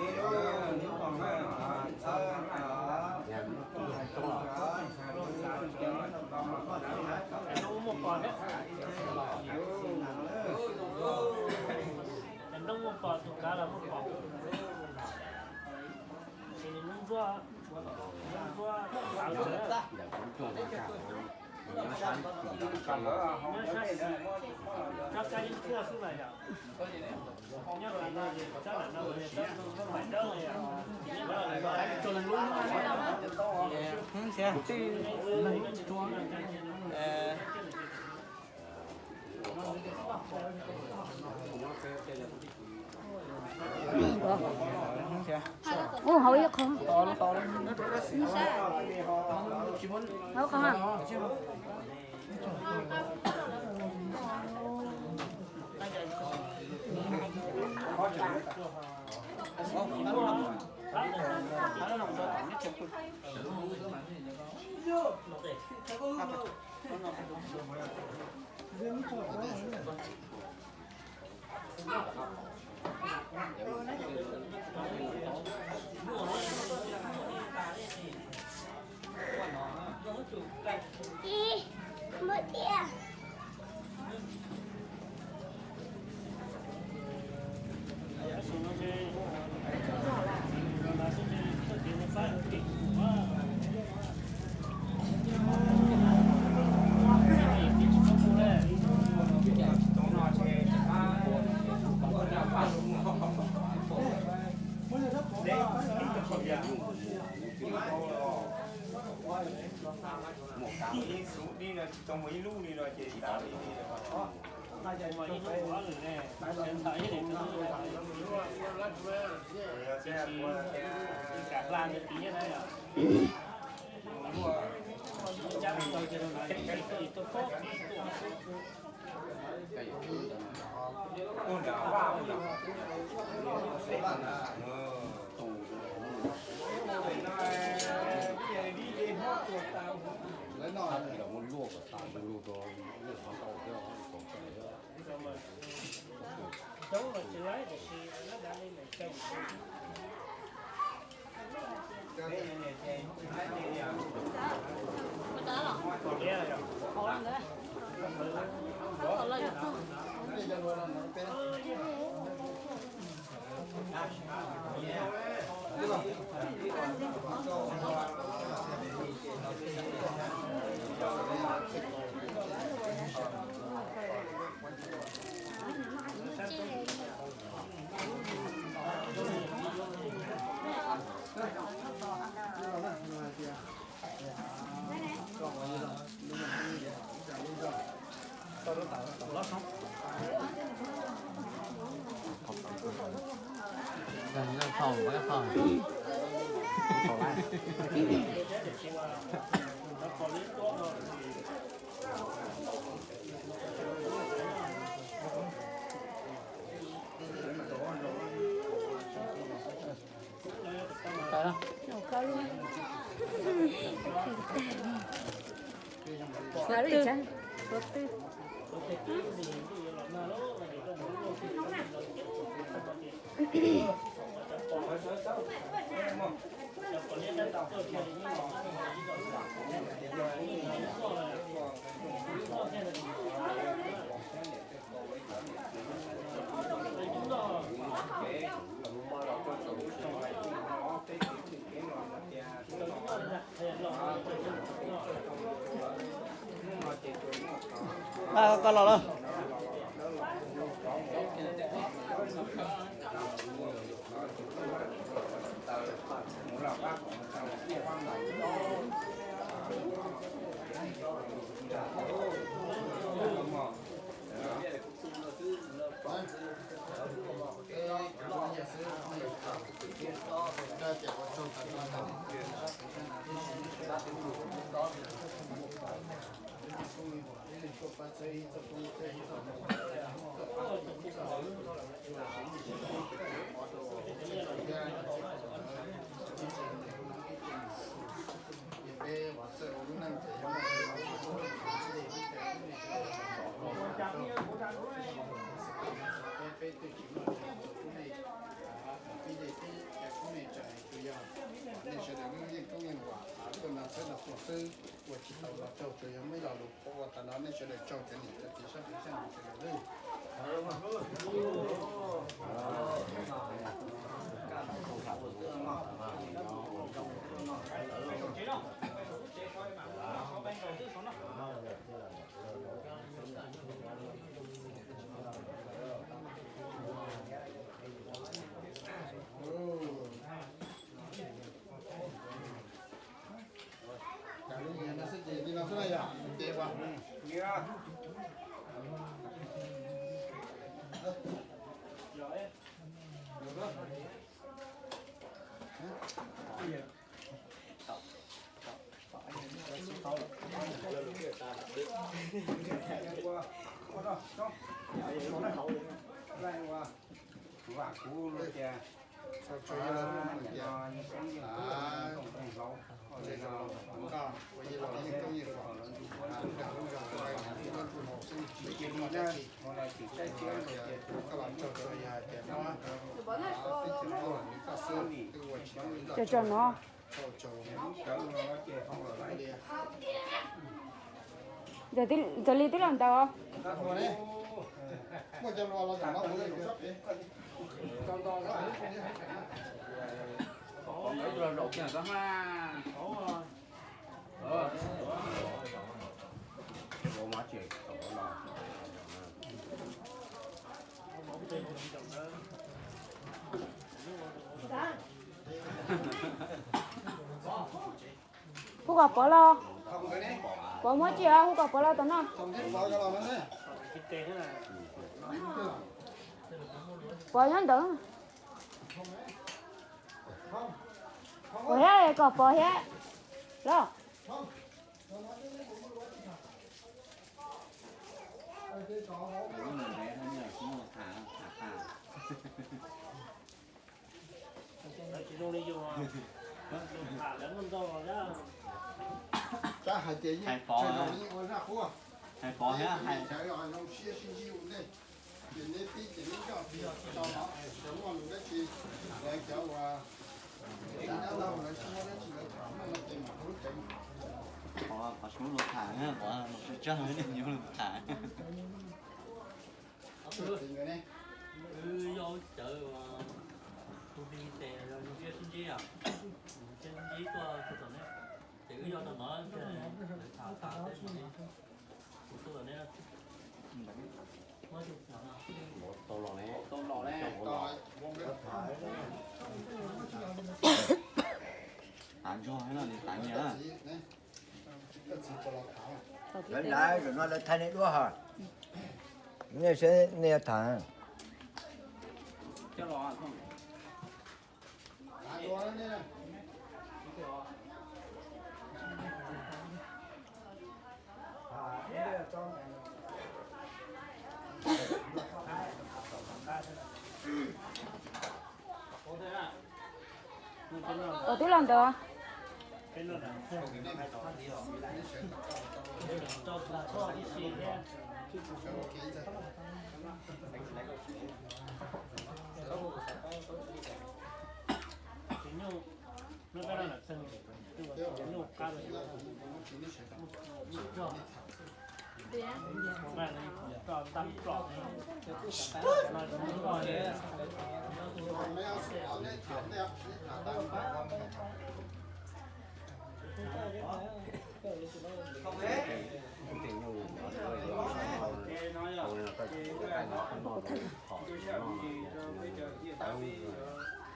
Cov nroog muaj pos thiab. Cov nroog muaj pos, tus kav los muaj pos. Ces nws ntsuab, ntsuab tawv ntawd. Nyob sab xis, tsob kab yeeb tshuaj xwb mas yom. Nyob qhov no ces tsob ntawm no ces tsob Tej neeg tuaj. Ua hauv ib qho. Hauv qhov. Ib, muaj tiag. Mus kav ib xub dib no tsis tau mus ib lub li no ces tas li li. Koj los lawm. Ces peb uas txawj ua lub neej ces yog muaj tej no ces txhua tus txhij li peb cov tub me nyuam, peb twb tsis muaj tub me, txhij li peb cov tub me tsev, tsuas yog nej sawv daws lub yeej tub yeej vam tuaj nrog txhawb nrog pug xwb, ua tsis tau los raug, tsuas yog muaj ib lo lus qhuav ua tas no, nej sawv daws tsaug cov niam cov txiv sab pem sab nraud sawv daws nawb. Vam kuv tias Cov no. Cov li twb los ntawd. Hu kom Pov los. Pov muab tsi, hu kom Pov los tom no. Pov nyob ntawd. Pov thiab, kom Pov thiab los. Hais Pov, hais Pov thiab hais. Qhov, qhov tsis muab luag tham, qhov tsis tso nej yuav luag tham. Wb yog cawv tus hli tes yog sib ntsib, sib ntsib tuaj txog ne, ces wb yog rau no, lawv tham tas, kuv tuaj ne. Tav ntsuag no, tav nyias. Lawv lawv zaum no lawv thaij nej duab hos. Nej saib nej yuav tham. Ua twb los ntawd. Zoo siab hnub no kuv thiab Lwm Dej nkawd saib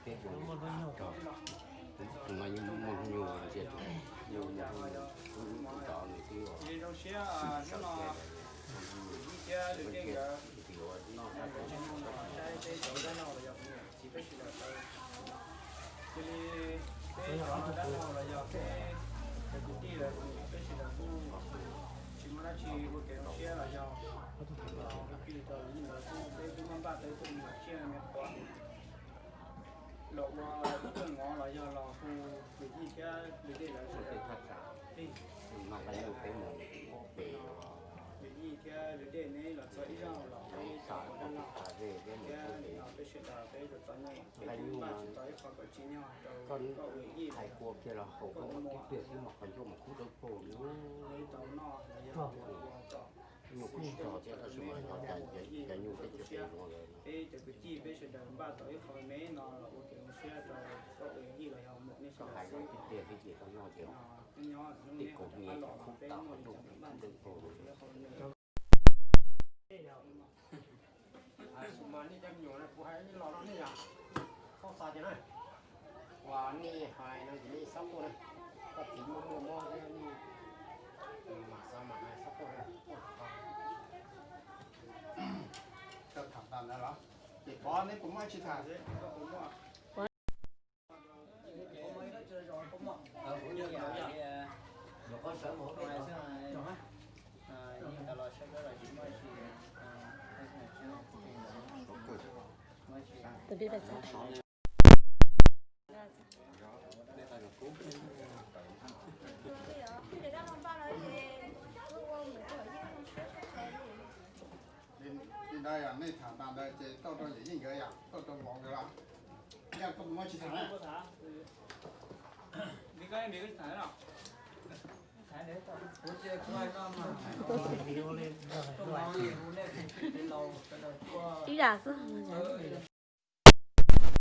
peb cov dab laug los yog kuv niam txiv peb sawv daws tau. Cia li peb cov dab laug los yog peb cov kwv tij los peb sawv daws kuj tsis muaj dab tsi ua kev zoo siab los yog ua plig rau lawv, peb kuj muab npaj tau ib tug me nyuam tsiaj me nyuam qhuav los ua ib tug ngov los yog los hu Lwm Yij thiab Lwm Dej lawv sawv daws. Lwm Yij thiab Lwm Dej neb los txog ib zaug los peb cov dab laug thiab nim no peb sawv daws peb txom txom nyem, peb twb npaj tsis tau ib qho kom tsim nyog rau koj Lwm Yij los koj tus muam, neb tau noj los yog ua kom xwm txheej rau Lwm Yij, peb cov kwv tij peb sawv daws npaj tau ib qho me me no los ua kev zoo siab rau koj Lwm Yij los yog muam nej sawv daws xwb. Nyob nyob hnub neb ho rov qab los no peb muaj li cas npaj ntxiv kev zoo siab qhov me. Mas nej cov me nyuam no kuv hais nej los no nej yog txhob xav tias na, uas nej hais no ces nej txhob quaj na. Koj txiv muaj muaj mob thiab, nej mam xav mam hais, txhob quaj na. Koj tham tas ntawd los? Ces Pov neb puas muaj tsis tham? Kuv muaj. Kuv muaj ib lub tsev zos, kuv muaj. Kuv nyuam yaus li, nyuam qhuav sawv mus hauv peb tod xwb. Tus dib dais xav tham. Li ntawd yog nej tham tas ntawd ces tau rau yawm yij nkawd yom, tau rau vauv nkawd los? Yog koj muab tsis tham na. Ib yam xwb.